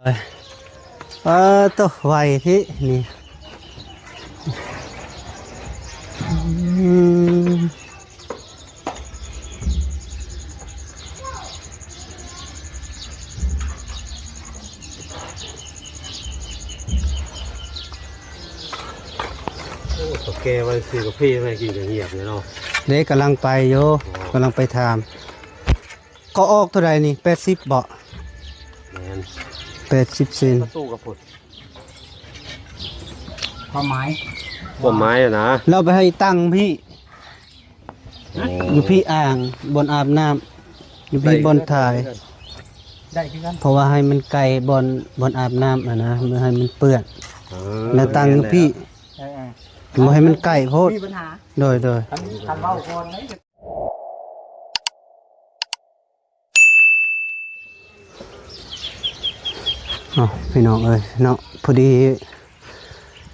ເອີ ໂຕ ໄວເທະນີ້ ອືມ ໂອ້ ເຖົ້າແກ່ວ່າຊື້ກາເຟມາໃຫ້ກິນກໍງຽບແລ້ວເນາະ. ເດ້ ກຳລັງໄປຢູ່ ອໍ ກຳລັງໄປຖາມ. ເຂົາອອກເທົ່າໃດນີ້ ແປດສິບບໍ? ແມ່ນ ແປດສິບເຊັນ. ປະຕູກັບພຸ້ນ ຄວາມໝາຍ ຄວາມໝາຍນະ ລາວໄປໃຫ້ຕັ້ງພີ້ ໂອ້ ຢູ່ພີ້ອ່າງ ບ່ອນອາບນ້ຳ ຢູ່ພີ້ ໄດ້ ບ່ອນຖ່າຍ ໄດ້ຄືກັນ ເພາະວ່າໃຫ້ມັນໃກ້ບ່ອນ ບ່ອນອາບນ້ຳຫັ້ນນະ ບໍ່ໃຫ້ມັນເປື້ອນ ເອີ ແລ້ວຕັ້ງຢູ່ພີ້ ແມ່ນແລ້ວ ເອີໆ ບໍ່ໃຫ້ມັນໃກ້ໂພດ ມີບັນຫາ ໂດຍໆ ຄັນ ຄັນເວົ້າກ່ອນເດ້. ເອົາ ພີ່ນ້ອງເອີຍເນາະ ພໍດີ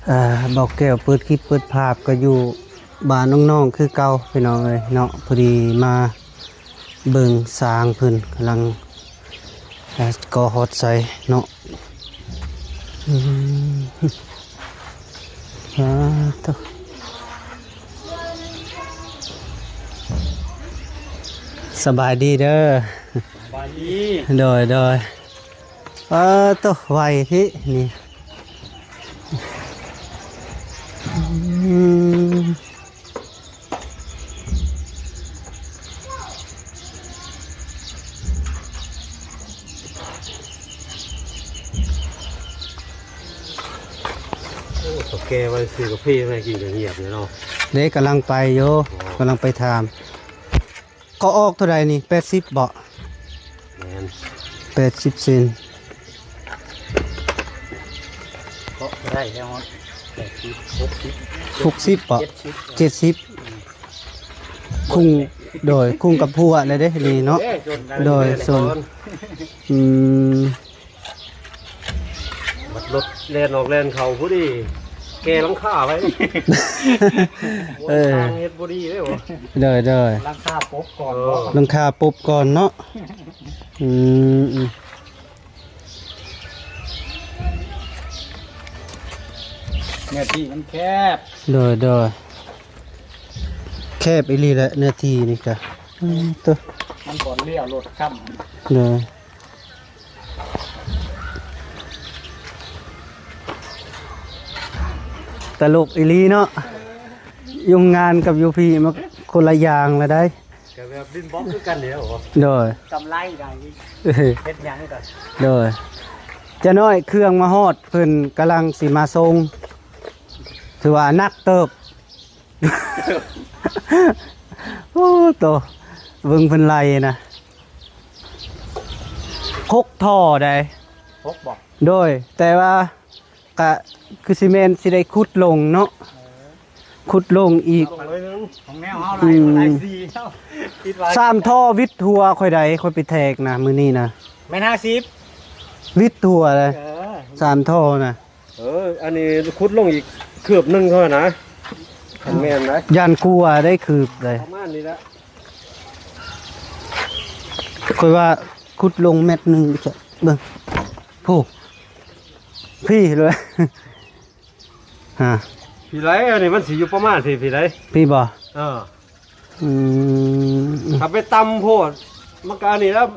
ເອີ ບ່າວແກ້ວເປີດຄລິບເປີດພາບກໍຢູ່ບ້ານນ້ອງໆຄືເກົ່າ ພີ່ນ້ອງເອີຍເນາະ. ພໍດີມາເບິ່ງຊ່າງເພິ່ນກຳລັງ ເອີ ກໍ່ຮອດໃສ່ເນາະ. ອືມ ອ່າ ໂທ້ ສະບາຍດີເດີ ສະບາຍດີ ໂດຍໆ. ປ້າໂຕ ໄວເທະນີ້ ອືມ ໂອ້ ເຖົ້າແກ່ວ່າຊື້ກາເຟມາໃຫ້ກິນກໍງຽບແລ້ວເນາະ. ເດ້ ກຳລັງໄປຢູ່ ອໍ ກຳລັງໄປຖາມ. ເຂົາອອກເທົ່າໃດນີ້ ແປດສິບບໍ? ແມ່ນ ແປດສິບເຊັນ. ເກາະບໍ່ໄດ້ແລ້ວຮອດແປດສິບ ຫົກສິບ ຫົກສິບບໍ? ເຈັດສິບ ເຈັດສິບ ອືມ ຄຸ້ງ ໂດຍ ຄຸ້ງກັບຫົວແລ້ວເດ້ນີ້ເນາະ. ເດ້ ໂດຍ ຊົນ ອືມ ບັດລົດແລ່ນອອກແລ່ນເຂົ້າ ຜູ້ດີແກ່ຫຼັງຄາໄວ້ ເອີ ເຮັດບໍ່ດີເດ້. ໂດຍໆ ຫຼັງຄາປົບກ່ອນ ເອີ ບໍ່ ຫຼັງຄາປົບກ່ອນເນາະ. ອືມ ອືມ ເນື້ອທີ່ມັນແຄບ ໂດຍໆ ແຄບອີ່ຫຼີແຫຼະ ເນື້ອທີ່ນີ້ກະ ອືມ ໂຕ ມັນບໍ່ລ້ຽວລົດຄ້ຳ ໂດຍ. ຕະຫຼົກອີ່ຫຼີເນາະ ຢູ່ງານກັບຢູ່ພີ້ມັນຄົນລະຢ່າງລະໄດ໋. ກະແບບດິນບລັອກຄືກັນເດ້. ໂດຍ ກຳໄລໄດ້ ເຮັດຫຍັງກໍ ໂດຍ. ຈະນ້ອຍເຄື່ອງມາຮອດ ເພິ່ນກຳລັງຊິມາສົ່ງ ຖືວ່າໜັກເຕີບ. ໂອ້ ໂຕ ເບິ່ງເພິ່ນໄລ່ນະ ຫົກທໍ່ໃດ໋ ຫົກບໍ? ໂດຍ ແຕ່ວ່າກະຄືຊິແມ່ນຊິໄດ້ຂຸດລົງເນາະ ເອີ ຂຸດລົງອີກ ເອົາລົງໜ້ອຍໜຶ່ງ ຂອງແນວເຮົາໄລ່ ອືມ ບໍ່ໄດ້ສີ່ ສາມທໍ່ວິດຫົວຂ້ອຍໄດ໋ ຂ້ອຍໄປແທກນະມື້ນີ້ນະ ແມ່ນຫ້າສິບ ວິດຫົວເລີຍ ເອີ ສາມທໍ່ນະ. ເອີ ອັນນີ້ຂຸດລົງອີກຄືບໜຶ່ງເທົ່ານັ້ນນະ ຄັນແມ່ນນະ ຢ້ານກົວໄດ້ຄືບໃດ໋ ປະມານນີ້ແຫຼະ. ຂ້ອຍວ່າຂຸດລົງແມັດໜຶ່ງ ເບິ່ງ ຜູ້ ພີ້ເລີຍ ຮະ ພີ້ໃດ ອັນນີ້ມັນຊິຢູ່ປະມານພີ້ ພີ້ໃດ໋ ພີ້ບໍ? ເອີ ອືມ ຖ້າໄປຕ່ຳໂພດ ມັນກະອັນນີ້ແລ້ວ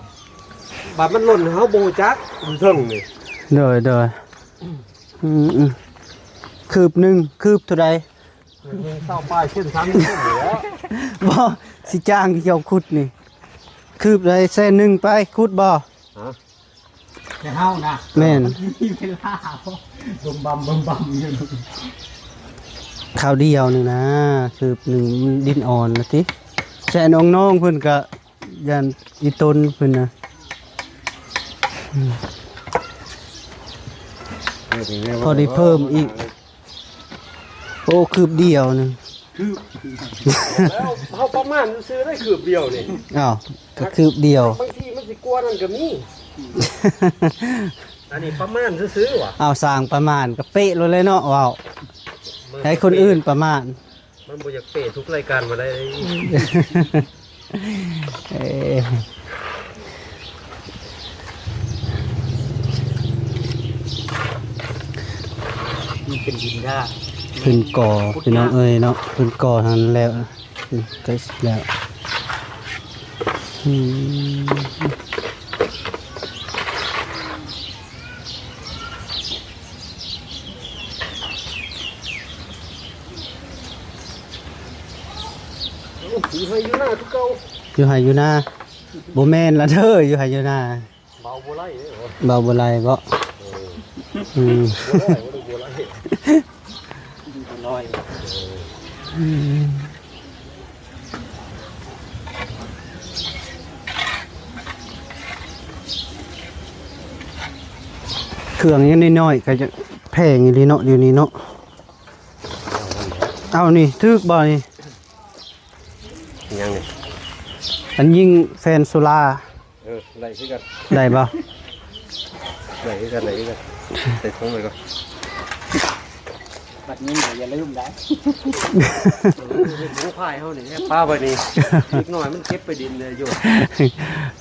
ບາດມັນຫຼົ່ນ ເຮົາບໍ່ຮູ້ຈັກຢູ່ເທິງນີ້. ໂດຍ ໂດຍ ອືມ ອືມ ຄືບໜຶ່ງ ຄືບເທົ່າໃດ? ຊາວປາຍເຊັນ ສາມສິບເຊັນນີ້ແຫຼະ ບໍ່ ຊິຈ້າງທີ່ເຈົ້າຂຸດນີ້ ຄືບໃດ ແສນໜຶ່ງໄປ ຂຸດບໍ່? ຮະ? ແຕ່ເຮົານະ ແມ່ນ ມີເວລາບໍ່ ບຶມບຳ ບຶມບຳຢູ່ ຄາວດຽວນີ້ນະ ຄືບໜຶ່ງ ມັນດິນອ່ອນລະຕິ ແສນ ນ້ອງໆເພິ່ນກະຢ້ານອີ່ຕົນເພິ່ນນະ ອືມ ພໍໄດ້ເພີ່ມອີກ. ໂອ້ ຄືບດຽວໜຶ່ງ ຄືບ ແລ້ວເຮົາປະມານຊື່ໆໄດ້ຄືບດຽວນີ້ ອ້າວ ກໍຄືບດຽວ ບາງທີມັນຊິກວ່ານັ້ນກໍມີ ອັນນີ້ປະມານຊື່ໆຫວາ ອ້າວ ສ້າງປະມານກໍເປະໂລດແຫຼະເນາະ ເວົ້າໃຫ້ຄົນອື່ນປະມານ ມັນບໍ່ຢາກເປະທຸກລາຍການບໍ່ໄດ້ ເອີ. ມັນເປັນດິນດາດ ເພິ່ນກໍ່ ພີ່ນ້ອງເອີຍເນາະ ເພິ່ນກໍ່ຫັ້ນແລ້ວ ໃກ້ຊິແລ້ວ ອືມ ຢູ່ໄຮ່ຢູ່ນາຄືເກົ່າ ຢູ່ໄຮ່ຢູ່ນາ ບໍ່ແມ່ນລະເດີ ຢູ່ໄຮ່ຢູ່ນາ ເບົາບໍ່ໄຫຼເດ້ ເບົາບໍ່ໄຫຼເບາະ ເອີ ອືມ ບໍ່ໄຫຼ ບໍ່ໄດ້ບໍ່ໄຫຼ ບໍ່ນ້ອຍ ອືມ ເຄື່ອງຍັງນ້ອຍໆ ກໍຈະແພງອີ່ຫຼີເນາະ ດຽວນີ້ເນາະ ເອົານີ້ ຖືກບໍ່ນີ້? ຫຍັງນີ້? ອັນຍິງແຟນໂຊລາ ເອີ ໄດ້ຄືກັນ ໄດ້ບໍ່? ໄດ້ຄືກັນ ໄດ້ຄືກັນ ໃສ່ຖົງໄວ້ກ່ອນ ບັດຍິງກໍຢ່າລືມໄດ້ ເອີ ເຮັດຫົວພາຍເຮົານີ້ ປາໄວ້ນີ້ ເດັກນ້ອຍມັນເກັບໄປດິນເລີຍຢູ່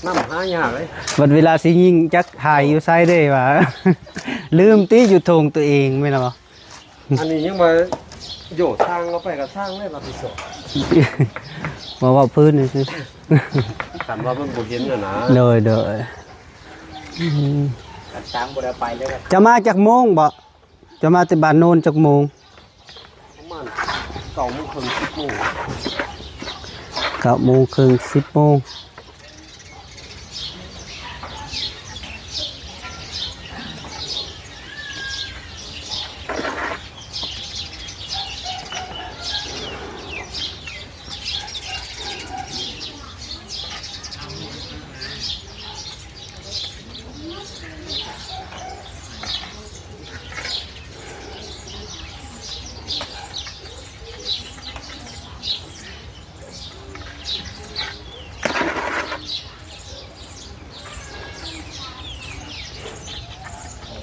ນຳຫາຍາກເລີຍ ບັດເວລາຊິຍິງຈັກຫາຍຢູ່ໃສເດ້ວ່າ ລືມຕິຢູ່ຖົງຕົວເອງ ແມ່ນບໍ່? ອັນນີ້ຍັງວ່າໂຍ ຊ່າງເອົາໄປກໍຊ່າງແລ້ວຮັບຜິດຊອບ ບໍ່ເວົ້າພື້ນຊື່ໆ ຄັນວ່າມັນບໍ່ເຫັນຫັ້ນນະ ໂດຍໆ ອືມ ຄັນຊ່າງບໍ່ໄດ້ໄປເລີຍ ເຈົ້າມາຈັກໂມງບໍ? ເຈົ້າມາແຕ່ບ້ານໂນນຈັກໂມງ? ປະມານເກົ້າໂມງເຄິ່ງ ສິບໂມງ ເກົ້າໂມງເຄິ່ງ ສິບໂມງ.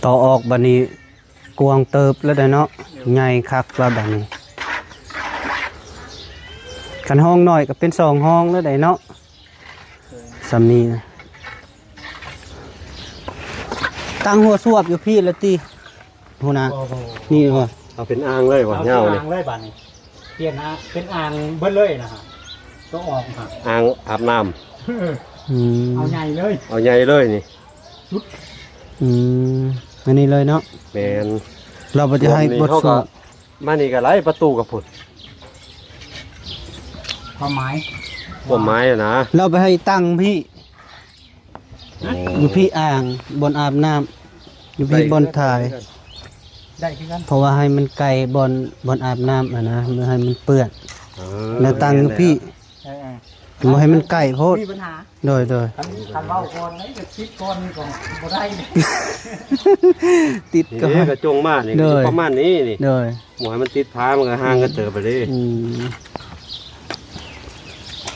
ຕໍ່ອອກບາດນີ້ ກວ້າງເຕີບແລ້ວເດ້ເນາະ ໃຫຍ່ຄັກແລ້ວບາດນີ້ ຄັນຫ້ອງນ້ອຍກໍເປັນສອງຫ້ອງແລ້ວເດ້ເນາະ ສ່ຳນີ້ນະ ຕັ້ງຫົວສວບຢູ່ພີ້ລະຕິ ຫົວໜ້າ ນີ້ບໍ່ ເອົາເປັນອ່າງເລີຍບໍ່ ເອົາເປັນອ່າງເລີຍບາດນີ້ ປ່ຽນອ່າງ ເປັນອ່າງເບິດເລີຍນະ ໂຕອອກຫັ້ນ ອ່າງອາບນ້ຳ ອືມ ເອົາໃຫຍ່ເລີຍ ເອົາໃຫຍ່ເລີຍນີ້ ສຸດ ອືມ ອັນນີ້ເລີຍເນາະ ແມ່ນ ລາວບໍ່ໄດ້ໃຫ້ບົດສວດ ມານີ້ກໍໄດ້ ປະຕູກັບພຸ້ນ ຄວາມໝາຍ ຄວາມໝາຍນະ ລາວໄປໃຫ້ຕັ້ງພີ້ ໂອ້ ຢູ່ພີ້ອ່າງ ບ່ອນອາບນ້ຳ ຢູ່ພີ້ບ່ອນຖ່າຍ ໄດ້ຄືກັນ ເພາະວ່າໃຫ້ມັນໃກ້ບ່ອນ ບ່ອນອາບນ້ຳຫັ້ນນະ ບໍ່ໃຫ້ມັນເປື້ອນ ເອີ ແລ້ວຕັ້ງຢູ່ພີ້ ເອີໆ ບໍ່ໃຫ້ມັນໃກ້ໂພດ ມີບັນຫາ ໂດຍໆ ຄັນ ຄັນເວົ້າກ່ອນໄດ້ກໍຕິດກ່ອນນີ້ກໍບໍ່ໄດ້ ຕິດກ່ອນ ນີ້ກະຈົງມານີ້ ໂດຍ ປະມານນີ້ນີ້ ໂດຍ ບໍ່ໃຫ້ມັນຕິດຜາ ມັນກໍຫ່າງກັນເຕີບໄປເດ້ ອືມ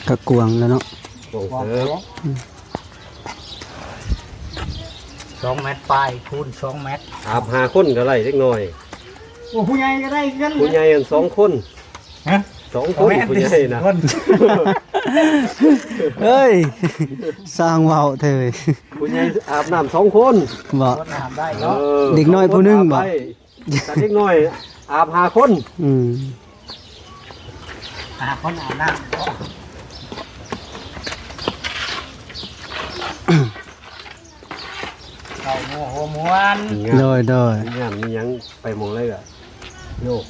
ກະກວ້າງແລ້ວເນາະ ກວ້າງເຕີບ ອືມ ສອງແມັດປາຍຄູນສອງແມັດ ອາບຫ້າຄົນກໍໄດ້ເດັກນ້ອຍ ໂອ້ ຜູ້ໃຫຍ່ກໍໄດ້ຄືກັນ ຜູ້ໃຫຍ່ອັນສອງຄົນ ຮະ ສອງຄົນ ບໍ່ແມ່ນ ຜູ້ໃຫຍ່ນະ ສີ່ຄົນ ເອີຍ ຊ່າງເວົ້າແທ້ເວີຍ ຜູ້ໃຫຍ່ອາບນ້ຳສອງຄົນ ບໍ່ ຄົນອາບໄດ້ເນາະ ເອີ ເດັກນ້ອຍຜູ້ໜຶ່ງບໍ່ ສອງຄົນອາບໄດ້ ແຕ່ເດັກນ້ອຍອາບຫ້າຄົນ ອືມ ຫ້າຄົນອາບນ້ຳ ເຂົ້າໝູ່ຫົວມ່ວນ ໂດຍໆ ມີງານມີຫຍັງໄປໝ່ອງໃດກໍໂຍກ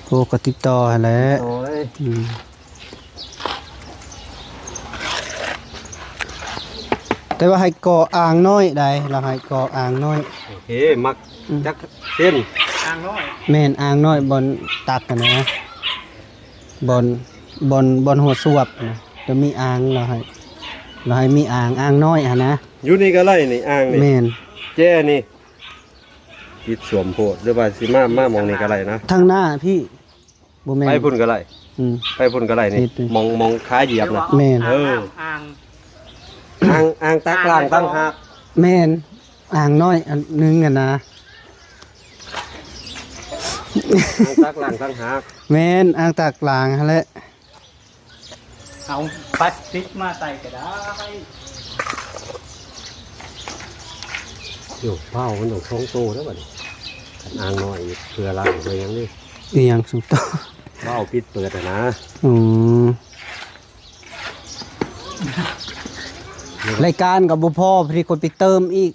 ໂອ້ ກໍຕິດຕໍ່ຫັ້ນແຫຼະ ຕິດຕໍ່ເລີຍ ອືມ ແຕ່ວ່າໃຫ້ກໍ່ອ່າງນ້ອຍໃດ໋ ລາວໃຫ້ກໍ່ອ່າງນ້ອຍ ໂອເຄ ມັກ ອືມ ຈັກເຊັນ ອ່າງນ້ອຍ ແມ່ນ ອ່າງນ້ອຍ ບ່ອນຕັກຫັ້ນນະ ບ່ອນ ບ່ອນ ບ່ອນຫົວສວບນະ ຈະມີອ່າງ ລາວໃຫ້ ລາວໃຫ້ມີອ່າງ ອ່າງນ້ອຍຫັ້ນນະ ຢູ່ນີ້ກໍໄດ້ນີ້ ອ່າງນີ້ ແມ່ນ ແຈນີ້ ຕິດສວມໂພດ ຫຼືວ່າຊິມາ ມາໝ່ອງນີ້ກໍໄດ້ນະ ທາງໜ້າພີ້ ບໍ່ແມ່ນ ໄປພຸ້ນກໍໄດ້ ອືມ ໄປພຸ້ນກໍໄດ້ນີ້ ນີ້ຕິ ໝ່ອງ ໝ່ອງຂາຢຽບນະ ແມ່ນ ເອີ ອ່າງ ອ່າງ ອ່າງຕັກລ້າງຕ່າງຫາກ ແມ່ນ ອ່າງນ້ອຍອັນໜຶ່ງຫັ້ນນະ ອ່າງຕັກລ້າງຕ່າງຫາກ ແມ່ນ ອ່າງຕັກລ້າງຫັ້ນແຫຼະ ເອົາພລາສຕິກມາໃສ່ກໍໄດ້ ໂຍ ເພົາມັນຕ້ອງສອງໂຕແລ້ວບັດນີ້ ອ່າງນ້ອຍອີກ ເພື່ອລ້າງເພື່ອຫຍັງນີ້ ອີຫຍັງສຸດ ເວົ້າປິດເປີດຫັ້ນນະ. ອືມ ລາຍການກໍບໍ່ພໍ ພໍດີຂ້ອຍໄປເຕີມອີກ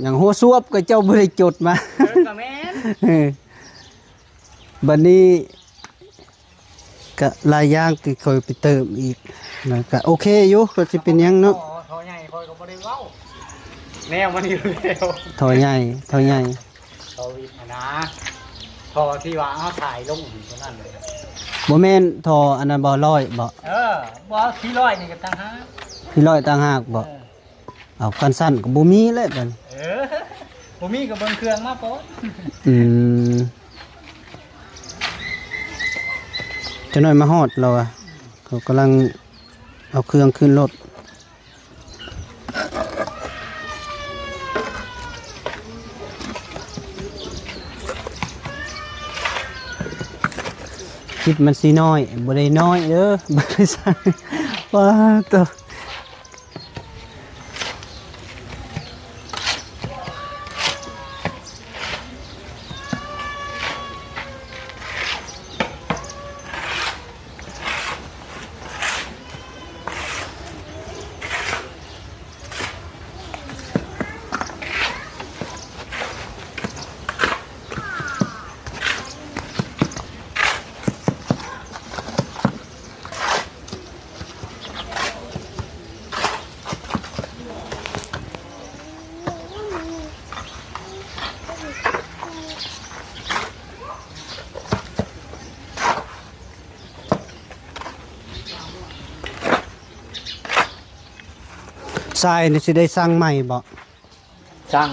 ຫຍັງຫົວສວບກໍເຈົ້າບໍ່ໄດ້ຈົດມາ. ເອີ ກໍແມ່ນ ເອີ ບັດນີ້ ກະຫຼາຍຢ່າງທີ່ຂ້ອຍໄປເຕີມອີກ ແລ້ວກະໂອເຄຢູ່ ກໍຊິເປັນຫຍັງເນາະ. ທໍ່ ທໍ່ໃຫຍ່ຂ້ອຍກໍບໍ່ໄດ້ເວົ້າແນວມັນຢູ່ແລ້ວ ທໍ່ໃຫຍ່ ທໍ່ໃຫຍ່ ທໍ່ວິດຫັ້ນນະ ທໍ່ທີ່ວ່າເອົາສາຍລົງເທົ່ານັ້ນເລີຍ. ບໍ່ແມ່ນທໍ່ອັນນັ້ນບໍ່ ຮ້ອຍບໍ່? ເອີ ບໍ່ ສີ່ຮ້ອຍນີ້ກໍຕ່າງຫາກ ສີ່ຮ້ອຍຕ່າງຫາກບໍ່? ເອີ ເອົາ ຄັນຊັ້ນກໍບໍ່ມີແຫຼະບັດນີ້. ເອີ ບໍ່ມີກໍເບິ່ງເຄື່ອງມາກ່ອນ. ອືມ ຈັກໜ້ອຍມາຮອດແລ້ວວ່າ ເຂົາກຳລັງເອົາເຄື່ອງຂຶ້ນລົດ. ຄລິບມັນຊິນ້ອຍ ບໍ່ໄດ້ນ້ອຍເດີ ບໍ່ໄດ້ສັ່ງ ວ້າໂຕ. ຊາຍນີ້ຊິໄດ້ສັ່ງໃໝ່ບໍ່? ສັ່ງ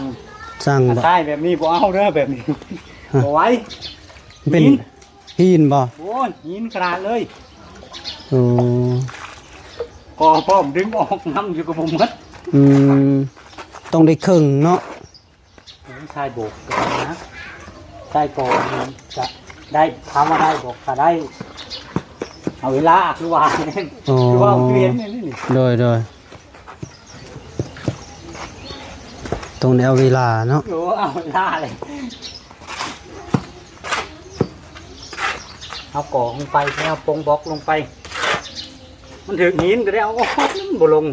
ສັ່ງບໍ່? ຊາຍແບບນີ້ບໍ່ເອົາເດີ ແບບນີ້ ຮະ ບໍ່ໄຫວ ເປັນຫີນ ຫີນບໍ່? ໂອ້ຍ ຫີນຂະໜາດເລີຍ. ໂອ້ ກໍພ້ອມດຶງອອກນຳຢູ່ກໍບໍ່ໝົດ. ອືມ ຕ້ອງໄດ້ເຄິ່ງເນາະ. ຊາຍໂບກນະ ຊາຍກໍຈະໄດ້ ຖາມວ່າໄດ້ບໍ່? ກໍໄດ້ ເອົາເວລາ ຄືວ່າ ອໍ ຄືວ່າຄືເຫັນນີ້. ໂດຍ ໂດຍ ຕ້ອງໄດ້ເອົາເວລາເນາະ. ໂອ້ ເອົາເວລາເລີຍ ເອົາກອງໄປ ເອົາປົງບລັອກລົງໄປ ມັນຖືກຫີນກໍໄດ້ເອົາອອກ ມັນບໍ່ລົງ.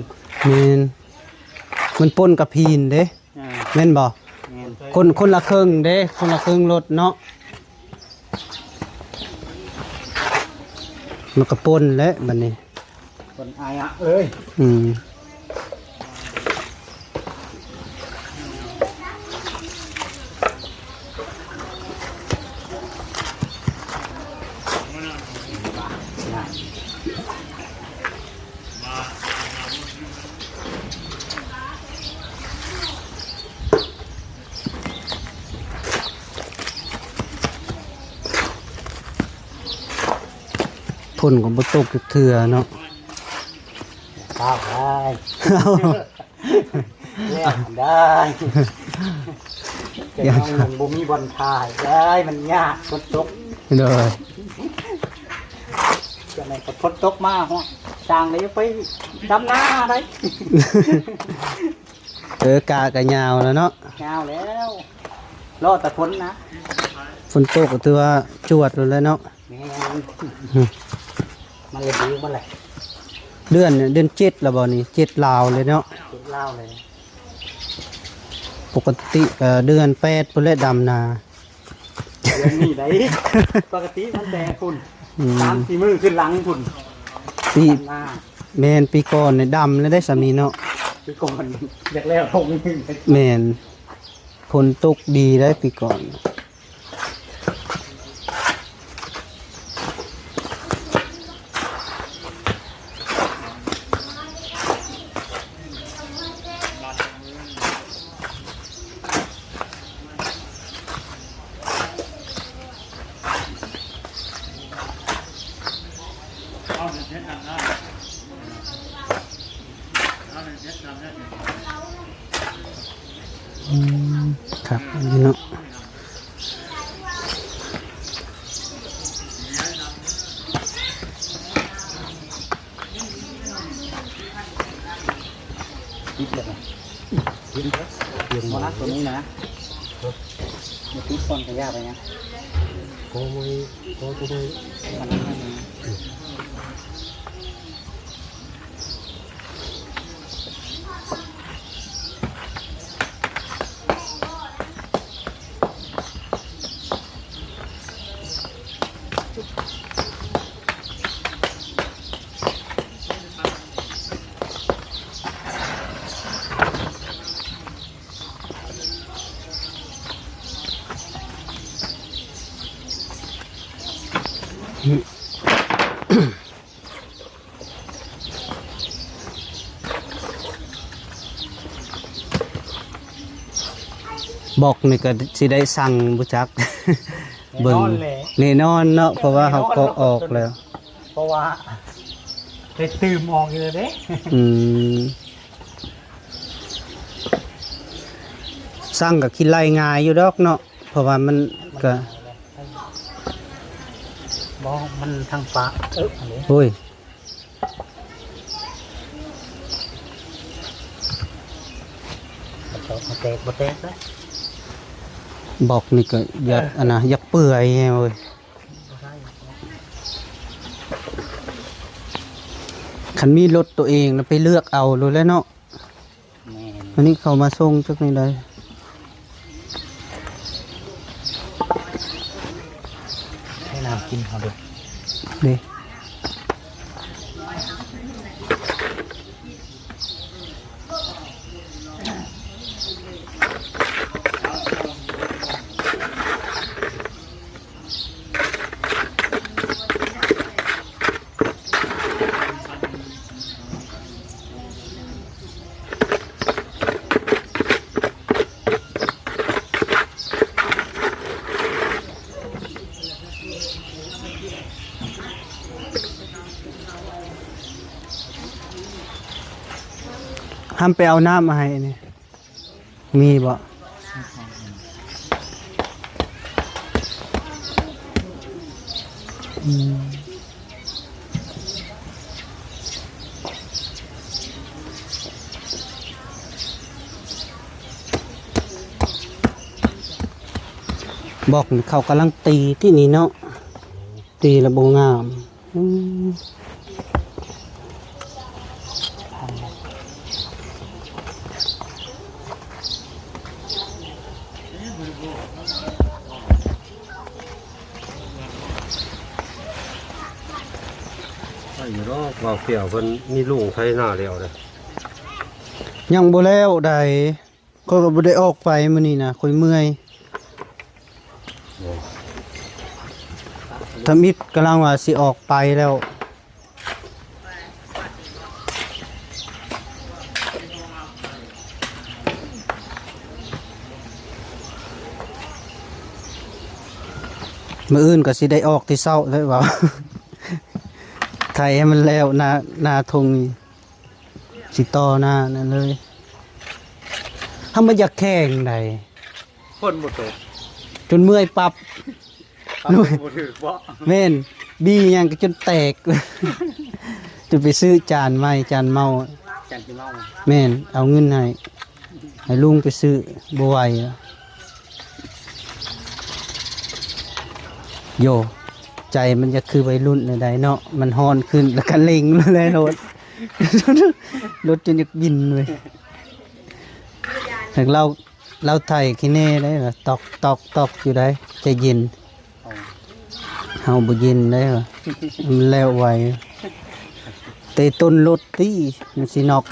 ແມ່ນ ມັນປົນກັບຫີນເດ້. ອ່າ ແມ່ນບໍ່? ແມ່ນ ຄົນ ຄົນລະເຄິ່ງເດ້ ຄົນລະເຄິ່ງລົດເນາະ. ມັນກໍປົນແຫຼະບັດນີ້ ປົນອາຍະເອີຍ. ອືມ ຝົນກໍບໍ່ຕົກຈັກເທື່ອເນາະ. ເຊົ້າໄດ້ ແລ້ວໄດ້ ແຕ່ນ້ອງຍັງບໍ່ມີບ່ອນຖ່າຍໄດ້ ມັນຍາກຝົນຕົກ. ໂດຍ ຈັ່ງໃດກໍຝົນຕົກມາຮອດ ຊ່າງໄດ້ໄປດຳນາໄດ້. ເອີ ກະ ກະຍາວແລ້ວເນາະ ຍາວແລ້ວ ລໍແຕ່ຝົນນະ. ຝົນຕົກກໍຖືວ່າຈວດໂລດແລ້ວເນາະ. ແມ່ນ ມັນລະດູມັນແຫຼະ. ເດືອນ ເດືອນເຈັດແລ້ວບໍ່ນີ້? ເຈັດລາວເລີຍເນາະ ເຈັດລາວເລີຍ. ປົກກະຕິກໍເດືອນແປດພຸ້ນແຫຼະດຳນາ. ເດືອນນີ້ໄດ໋ ປົກກະຕິມັນແຕ່ພຸ້ນ ອືມ ສາມສີ່ມື້ຂຶ້ນຫຼັງພຸ້ນ ປີ ດຳນາ. ແມ່ນ ປີກ່ອນນີ້ດຳແລ້ວໄດ໋ສ່ຳນີ້ເນາະ. ປີກ່ອນຢາກແລ້ວທົ່ງໜຶ່ງ. ແມ່ນ ຝົນຕົກດີໄດ໋ປີກ່ອນ. ອືມ ຄັກຢູ່ເນາະ. ຕິດເລີຍນະ ຕິດເລີຍ ບໍ່ນັກຕົວນີ້ນະ. ຕິດກ່ອນກະຢ່າໄປຫຍັງ ໂອ້ຍ ໂອ້ຍ ໂອ້ຍ ມັນ ບລັອກນີ້ກະຊິໄດ້ສັ່ງບໍ່ຈັກ ເບິ່ງ ແນ່ນອນແຫຼະ ແນ່ນອນເນາະ ເພາະວ່າເຮົາເກາະອອກແລ້ວ ເພາະວ່າໄດ້ຕື່ມອອກຢູ່ເດ້ ອືມ ສັ່ງກະຂີ້ໄລ່ງ່າຍຢູ່ດອກເນາະ ເພາະວ່າມັນກະ ບໍ່ ມັນທາງປາກ ເອີ ອັນນີ້ ໂອ້ຍ ມັນແຕກ ມັນແຕກເດ້ ບລັອກນີ້ກະຢາກ ເອີ ອັນນະ ຢາກເປື່ອຍແຮງເວີຍ ບໍ່ໄດ້ ຄັນມີລົດໂຕເອງນະ ໄປເລືອກເອົາໂລດແຫຼະເນາະ. ແມ່ນ ອັນນີ້ເຂົາມາສົ່ງຈັກແນວໃດ ໃຫ້ນ້ຳກິນເຮົາເດີ້ ເດ້. ຫ້າມໄປເອົານ້ຳມາໃຫ້ນີ້. ມີບໍ່? ອືມ ບລັອກເຂົາກຳລັງຕີຕິນີ້ເນາະ ຕີລະບໍ່ງາມ. ອືມ ໄດ້ຢູ່ດອກ ບ່າວກ້ຽວເພິ່ນມີລຸງໄຖນາແລ້ວເດ້. ຍັງບໍ່ແລ້ວໃດ. ຂ້ອຍກໍບໍ່ໄດ້ອອກໄປມື້ນີ້ນະ ຂ້ອຍເມື່ອຍ. ໂອ້ ທຳອິດກຳລັງວ່າຊິອອກໄປແລ້ວ. ມື້ອື່ນກໍຊິໄດ້ອອກແຕ່ເຊົ້າແລ້ວວ່າ ໄຖໃຫ້ມັນແລ້ວນາ ນາທົ່ງນີ້. ຊິຕໍ່ໜ້ານັ້ນເລີຍ. ເຮົາບໍ່ຢາກແຂ່ງໃດ ຝົນບໍ່ຕົກ ຈົນເມື່ອຍປັບ ປັບບໍ່ຖືກເບາະ. ແມ່ນ ບີຫຍັງກໍຈົນແຕກ ຈົນໄປຊື້ຈານໃໝ່ ຈານເມົາ ຈານຂີ້ເມົາ. ແມ່ນ ເອົາເງິນໃຫ້ ໃຫ້ລຸງໄປຊື້ ບໍ່ໄຫວ. ໂຢ ໃຈມັນຢາກຄືໄວລຸ້ນແນວໃດເນາະ ມັນຮ້ອນຂຶ້ນແລ້ວກະເລັ່ງແລ້ວໂລດ ລົດຈົນຢາກບິນເວີຍ. ແລ້ວລາວ ລາວໄຖຂີ້ແໜ້ໄດ໋ ຕອກ ຕອກ ຕອກຢູ່ໄດ໋ ໃຈເຢັນ. ເຮົາບໍ່ເຢັນໄດ໋ ມັນແລ້ວໄວ ເຕະຕົ້ນລົດຕິ ມັນຊິນັອກ.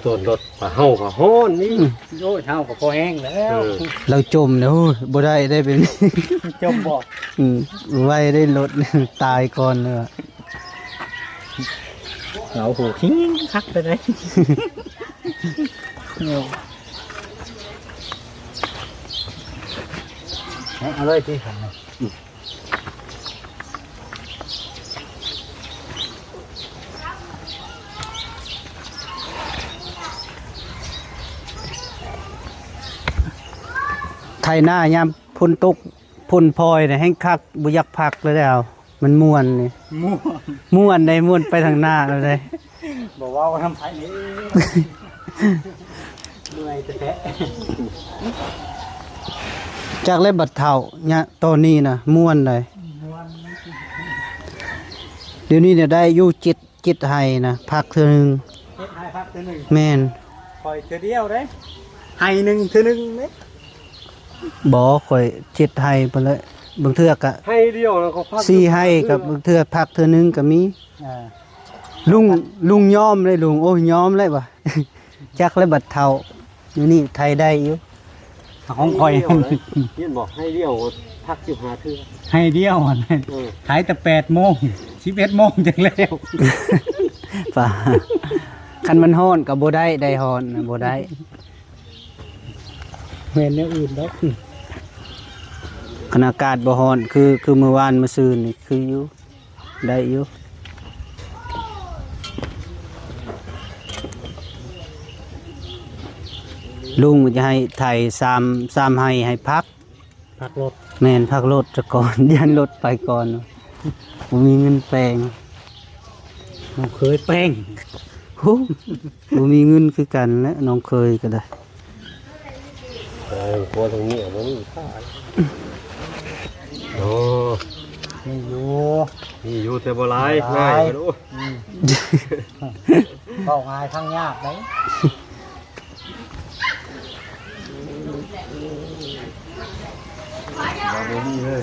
ຕົ້ນລົດ ພາເຮົາກໍຮ້ອນນີ້. ອືມ ໂອ້ຍ ເຮົາກໍພໍແຮງແລ້ວ. ເອີ ລາວຈົມແລ້ວ ໂອ້ຍ ບໍ່ໄດ້ໄດ໋ແບບນີ້. ຈົມບໍ່? ອືມ ໄວໄດ໋ລົດ ຕາຍກ່ອນເລີຍ. ເອົາ ໂຫ ຄີງຄັກໄປໄດ໋. ເອົາເລີຍຕິ. ໄຖນາຍາມຝົນຕົກ ຝົນພອຍນະແຮ່ງຄັກ ບໍ່ຢາກພັກເລີຍແລ້ວ ມັນມ່ວນນີ້. ມ່ວນ ມ່ວນໃດ໋ ມ່ວນໄປທາງໜ້າແລ້ວໃດ໋. ບໍ່ເວົ້ານຳໃຜເລີຍ. ໄປແທ້ໆ ຈັກແລ້ວບັດເຖົ້າຍະ ຕອນນີ້ນະມ່ວນໃດ. ມ່ວນ. ດຽວນີ້ນະໄດ້ຢູ່ເຈັດ ເຈັດໄຮ່ນະ ພັກເທື່ອໜຶ່ງ. ເຈັດໄຮ່ພັກເທື່ອໜຶ່ງ. ແມ່ນ. ຂ້ອຍເທື່ອດຽວເດ້ ໄຮ່ໜຶ່ງເທື່ອໜຶ່ງເດ້. ບໍ່ ຂ້ອຍເຈັດໄຮ່ພຸ້ນແຫຼະ ບາງເທື່ອກະໄຮ່ດຽວນະ ກໍພັກ ສີ່ໄຮ່ກັບ ບາງເທື່ອພັກເທື່ອໜຶ່ງກໍມີ. ອ່າ ລຸງ ລຸງຍອມເລີຍ ລຸງ ໂອ້ຍ ຍອມເລີຍວ່າ ຈັກແລ້ວບັດເຖົ້າ ດຽວນີ້ໄຖໄດ້ຢູ່. ຂອງຂ້ອຍ ເຫັນບໍ່ ໄຮ່ດຽວພັກສິບຫ້າເທື່ອ ໄຮ່ດຽວຫັ້ນ. ເອີ ໄຖແຕ່ແປດໂມງ ສິບເອັດໂມງຈັ່ງແລ້ວ. ປາ ຄັນມັນຮ້ອນກໍບໍ່ໄດ້ ໄດ້ຮ້ອນນະບໍ່ໄດ້. ແມ່ນແນວອື່ນດອກ ຄັນອາກາດບໍ່ຮ້ອນ ຄື ຄືມື້ວານມື້ຊືນນີ້ ຄືຢູ່ ໄດ້ຢູ່. ລຸງຈະໃຫ້ໄຖສາມ ສາມໄຮ່ໃຫ້ພັກ ພັກລົດ. ແມ່ນ ພັກລົດສາກ່ອນ ຢ້ານລົດໄປກ່ອນ ບໍ່ມີເງິນແປງ. ນ້ອງເຂີຍແປງ ໂຫ ບໍ່ມີເງິນຄືກັນແຫຼະ ນ້ອງເຂີຍກໍໄດ້. ເອີ ຜົວທັງເມຍບໍ່ມີຄ່າ. ໂອ້ ມີຢູ່ ມີຢູ່ແຕ່ບໍ່ຫຼາຍ ບໍ່ຫຼາຍ ງ່າຍ. ອືມ ເວົ້າງ່າຍຟັງຍາກເດ້. ບໍ່ມີເລີຍ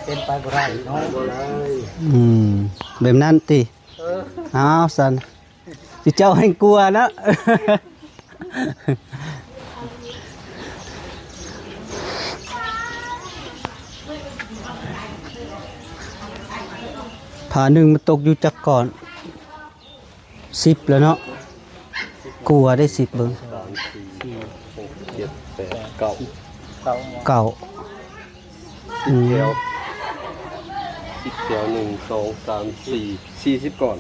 ເປັນໄປບໍ່ໄດ້ເນາະ. ບໍ່ໄດ້. ອືມ ແບບນັ້ນຕິ. ເອີ ອ້າວ ຊັ້ນ ຊິເຈົ້າແຮ່ງກົວເນາະ. ຜາໜຶ່ງມັນຕົກຢູ່ຈັກກ້ອນ? ສິບແລ້ວເນາະ ກົວໄດ້ສິບເບິ່ງ ສາມ ສີ່ ຫົກ ເຈັດ ແປດ ເກົ້າ ເກົ້າ ອືມ ແຖວ ສິບແຖວ ໜຶ່ງ ສອງ ສາມ ສີ່ ສີ່ສິບກ້ອນ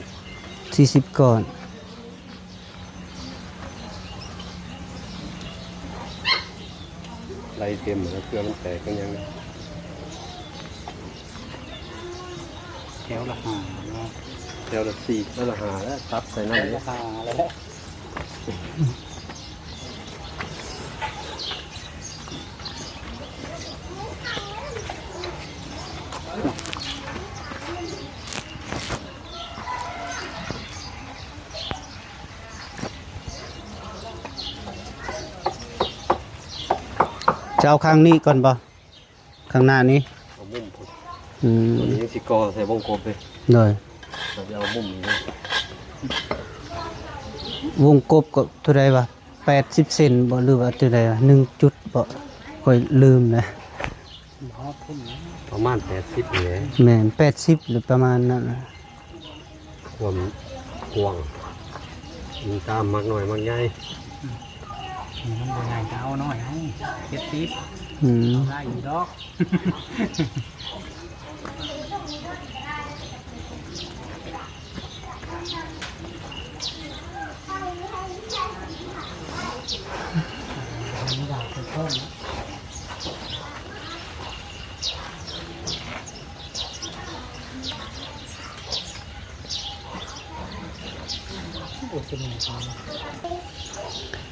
ສີ່ສິບກ້ອນ. ໄລ່ເຕັມແລ້ວ ເພື່ອມັນແຕກມັນຫຍັງ ແຖວລະຫ້າເນາະ ແຖວລະສີ່ ແຖວລະຫ້າແລ້ວ ຕັດໃສ່ນຳ ແຖວລະຫ້າແລ້ວ. ຈະເອົາຂ້າງນີ້ກ່ອນບໍ່? ຂ້າງໜ້ານີ້ ເອົາມຸມພຸ້ນ ອືມ ຕົວນີ້ຍັງຊິກໍ່ໃສ່ວົງກົບເດ້ ໂດຍ ເຮົາຈະເອົາມຸມນີ້ເດ້ ວົງກົບກໍເທົ່າໃດວະ? ແປດສິບເຊັນບໍ່ ຫຼືວ່າເທົ່າໃດວະ ໜຶ່ງຈຸດບໍ່ ຂ້ອຍລືມແລ້ວ ປະມານແປດສິບນີ້ແຫຼະ ແມ່ນ ແປດສິບ ຫຼືປະມານນັ້ນນະ ຄວາມກວ້າງ ອີງຕາມມັກນ້ອຍມັກໃຫຍ່ ອືມ ມັນບໍ່ໃຫຍ່ກໍເອົານ້ອຍເອົາ ເຈັດສິບ ອືມ ໄດ້ຢູ່ດອກ.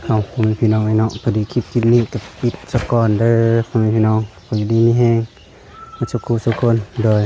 ເອົາ ພໍ່ແມ່ພີ່ນ້ອງເອີຍເນາະ ພໍດີຄລິບ ຄລິບນີ້ກໍປິດສາກ່ອນເດີ ພໍ່ແມ່ພີ່ນ້ອງ ຂໍຢູ່ດີມີແຮງ ໝົດສຸຂູສຸຄົນ ໂດຍ.